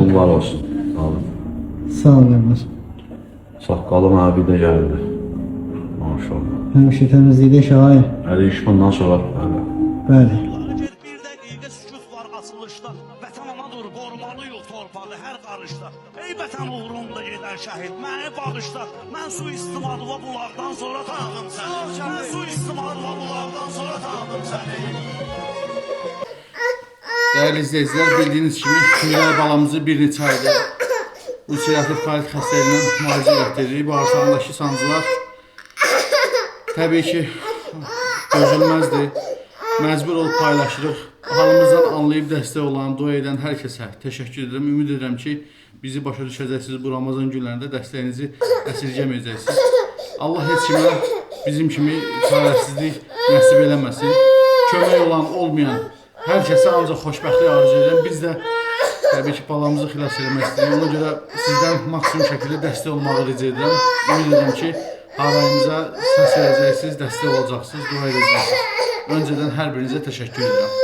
Yolun var olsun. Abi. Sağ ol qardaş. Saqqalım abi də gəldi. Maşallah. Həmişə təmizlikdə şair. Əli iş bundan sonra. Bəli. Bəli. Bir dəqiqə sükut var açılışda. Vətən anadır, qorumalıyıq torpağı hər qarışda. Ey vətən uğrunda gedən şəhid, məni bağışla. Mən suistimadıva bulaqdan sonra tanıdım səni. Mən suistimadıva bulaqdan sonra tanıdım səni. Dəyərli izləyicilər, bildiyiniz kimi Miray balamızı bir neçə aydır ulserativ kolit xəstəliyindən müalicə elətdiririk. Bağırsağındakı sancılar təbii ki dözülməzdir. Məcbur olub paylaşırıq. Halımızdan anlayıb dəstək olan, dua edən hər kəsə təşəkkür edirəm. Ümid edirəm ki, bizi başa düşəcəksiniz bu Ramazan günlərində dəstəyinizi əsirgəməyəcəksiniz. Allah heç kimə bizim kimi çarəsizlik nəsib eləməsin. Kömək olan, olmayan hər kəsə ancaq xoşbəxtlik arzu edirəm. Biz də təbii ki, balamızı xilas eləmək istəyirik. Ona görə sizdən maksimum şəkildə dəstək olmağı rica edirəm. Ümid edirəm ki, harayımıza səs verəcəksiniz, dəstək olacaqsınız, dua edəcəksiniz. Öncədən hər birinizə təşəkkür edirəm.